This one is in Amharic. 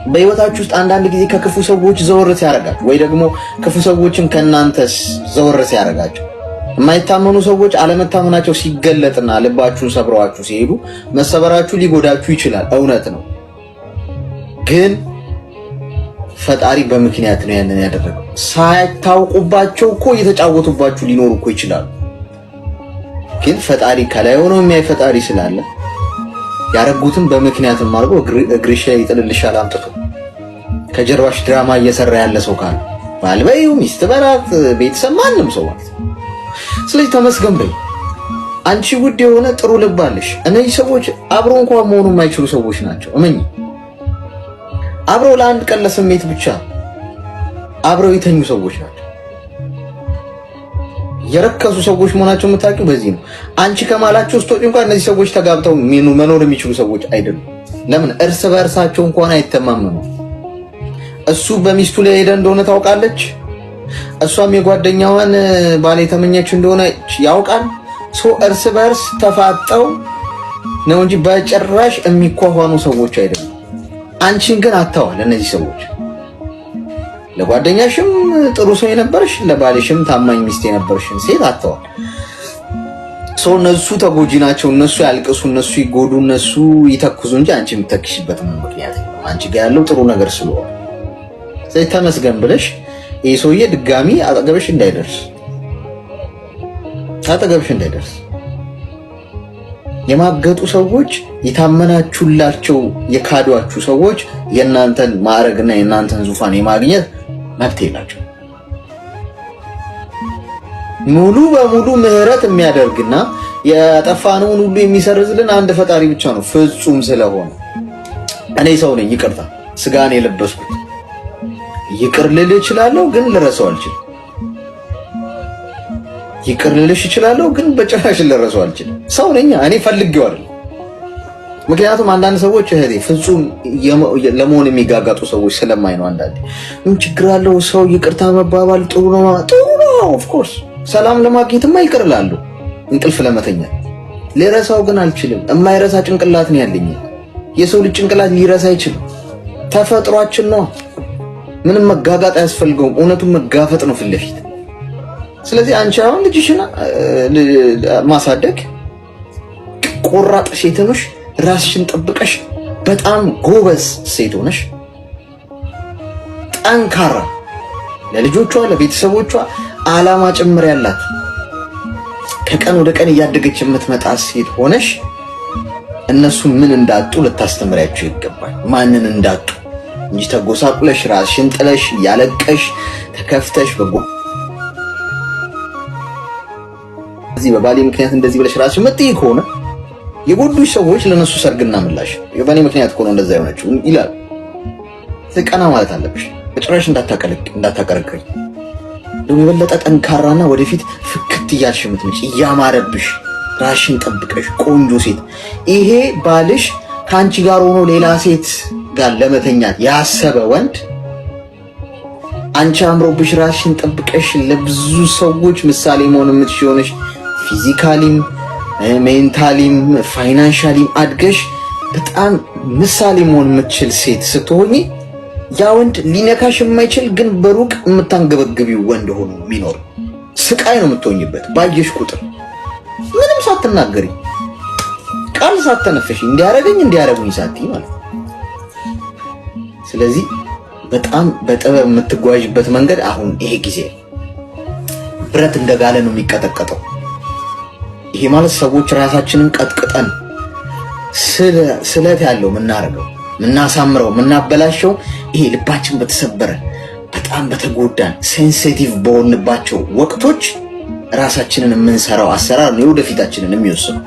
በህይወታችሁ ውስጥ አንዳንድ ጊዜ ከክፉ ሰዎች ዘወር ሲያደርጋችሁ ወይ ደግሞ ክፉ ሰዎችን ከእናንተስ ዘወር ሲያደርጋችሁ፣ የማይታመኑ ሰዎች አለመታመናቸው ሲገለጥና ልባችሁን ሰብረዋችሁ ሲሄዱ መሰበራችሁ ሊጎዳችሁ ይችላል። እውነት ነው። ግን ፈጣሪ በምክንያት ነው ያንን ያደረገው። ሳይታውቁባቸው እኮ እየተጫወቱባችሁ ሊኖሩ እኮ ይችላሉ። ግን ፈጣሪ ከላይ ሆኖ የሚያይ ፈጣሪ ስላለ ያረጉትን በምክንያትም አድርጎ እግርሽ ላይ ይጥልልሻል አምጥቶ። ከጀርባሽ ድራማ እየሰራ ያለ ሰው ካለ ባል በይው፣ ሚስት በላት፣ ቤተሰብ፣ ማንም ሰው ማለት። ስለዚህ ተመስገን በይ። አንቺ ውድ የሆነ ጥሩ ልብ አለሽ። እነዚህ ሰዎች አብሮ እንኳን መሆኑ የማይችሉ ሰዎች ናቸው። እመኚ፣ አብረው ለአንድ ቀን ለስሜት ብቻ አብረው የተኙ ሰዎች ናቸው። የረከሱ ሰዎች መሆናቸው የምታውቂው በዚህ ነው። አንቺ ከማላቸው ውስጥ እንኳን እነዚህ ሰዎች ተጋብተው መኖር የሚችሉ ሰዎች አይደሉም። ለምን? እርስ በእርሳቸው እንኳን አይተማመኑ። እሱ በሚስቱ ላይ ሄደ እንደሆነ ታውቃለች። እሷም የጓደኛዋን ባል የተመኘች እንደሆነ ያውቃል። So እርስ በእርስ ተፋጠው ነው እንጂ በጭራሽ የሚኳኳኑ ሰዎች አይደሉም። አንቺን ግን አጥተዋል እነዚህ ሰዎች። ለጓደኛሽም ጥሩ ሰው የነበርሽ፣ ለባልሽም ታማኝ ሚስት የነበርሽን ሴት አጥተዋል። So እነሱ ተጎጂ ናቸው። እነሱ ያልቅሱ፣ እነሱ ይጎዱ፣ እነሱ ይተክዙ እንጂ አንቺ የምትተክሺበት ምክንያት የለም። አንቺ ጋር ያለው ጥሩ ነገር ስለሆነ ስለዚህ ተመስገን ብለሽ ይህ ሰውዬ ድጋሚ አጠገብሽ እንዳይደርስ፣ አጠገብሽ እንዳይደርስ። የማገጡ ሰዎች፣ የታመናችሁላቸው የካዷችሁ ሰዎች የእናንተን ማዕረግና የእናንተን ዙፋን የማግኘት መብት የላቸው። ሙሉ በሙሉ ምህረት የሚያደርግና ያጠፋነውን ሁሉ የሚሰርዝልን አንድ ፈጣሪ ብቻ ነው፣ ፍጹም ስለሆነ። እኔ ሰው ነኝ፣ ይቅርታ፣ ስጋን የለበስኩት ይቅር ልል እችላለሁ፣ ግን ልረሳው አልችልም። ይቅር ልልሽ እችላለሁ፣ ግን በጭራሽ ልረሳው አልችልም። ሰው ነኝ እኔ፣ ፈልጌው አይደለም። ምክንያቱም አንዳንድ ሰዎች እህቴ ፍጹም ለመሆን የሚጋጋጡ ሰዎች ስለማይ ነው። አንዳንዴ ምን ችግር አለው፣ ሰው ይቅርታ መባባል ጥሩ ነው፣ ጥሩ ነው። Of course ሰላም ለማግኘትማ ይቅር እላለሁ፣ እንቅልፍ ለመተኛት። ልረሳው ግን አልችልም። የማይረሳ ጭንቅላት ነው ያለኝ። የሰው ልጅ ጭንቅላት ሊረሳ አይችልም። ተፈጥሯችን ነው። ምንም መጋጋጥ አያስፈልገውም። እውነቱን መጋፈጥ ነው ፊት ለፊት። ስለዚህ አንቺ አሁን ልጅሽን ማሳደግ፣ ቆራጥ ሴት ሆነሽ፣ ራስሽን ጠብቀሽ፣ በጣም ጎበዝ ሴት ሆነሽ፣ ጠንካራ፣ ለልጆቿ ለቤተሰቦቿ አላማ ጭምር ያላት፣ ከቀን ወደ ቀን እያደገች የምትመጣ ሴት ሆነሽ እነሱ ምን እንዳጡ ልታስተምሪያቸው ይገባል። ማንን እንዳጡ እንጂ ተጎሳቁለሽ፣ ራስሽን ጥለሽ፣ እያለቀሽ፣ ተከፍተሽ፣ በጎ እዚህ በባሌ ምክንያት እንደዚህ ብለሽ ራስሽ መጥይ ከሆነ የጎዱሽ ሰዎች ለነሱ ሰርግና ምላሽ በእኔ ምክንያት ከሆነ እንደዛ የሆነችው ይላል። ቀና ማለት አለብሽ። በጭራሽ እንዳታቀረቅሪ። ደግሞ የበለጠ ጠንካራና ወደፊት ፍክት እያልሽ የምትመጪ፣ እያማረብሽ፣ ራስሽን ጠብቀሽ ቆንጆ ሴት። ይሄ ባልሽ ከአንቺ ጋር ሆኖ ሌላ ሴት ጋር ለመተኛት ያሰበ ወንድ አንቺ አምሮብሽ፣ ራስሽን ጠብቀሽ፣ ለብዙ ሰዎች ምሳሌ መሆን የምትችይ ሆነሽ፣ physically ም mentally ም financially ም አድገሽ በጣም ምሳሌ መሆን የምትችል ሴት ስትሆኚ ያ ወንድ ሊነካሽ የማይችል ግን በሩቅ የምታንገበግቢው ወንድ ሆኖ የሚኖር ስቃይ ነው የምትሆኝበት። ባየሽ ቁጥር ምንም ሳትናገሪ፣ ቃል ሳትተነፈሽ፣ እንዲያረገኝ እንዲያረጉኝ ሳትይ ማለት ነው። ስለዚህ በጣም በጥበብ የምትጓዥበት መንገድ አሁን ይሄ ጊዜ ብረት እንደጋለ ነው የሚቀጠቀጠው። ይሄ ማለት ሰዎች ራሳችንን ቀጥቅጠን ስለት ያለው የምናደርገው፣ የምናሳምረው፣ የምናበላሸው ይሄ ልባችን በተሰበረ፣ በጣም በተጎዳን፣ sensitive በሆንባቸው ወቅቶች ራሳችንን የምንሰራው አሰራር ነው የወደፊታችንን የሚወስነው።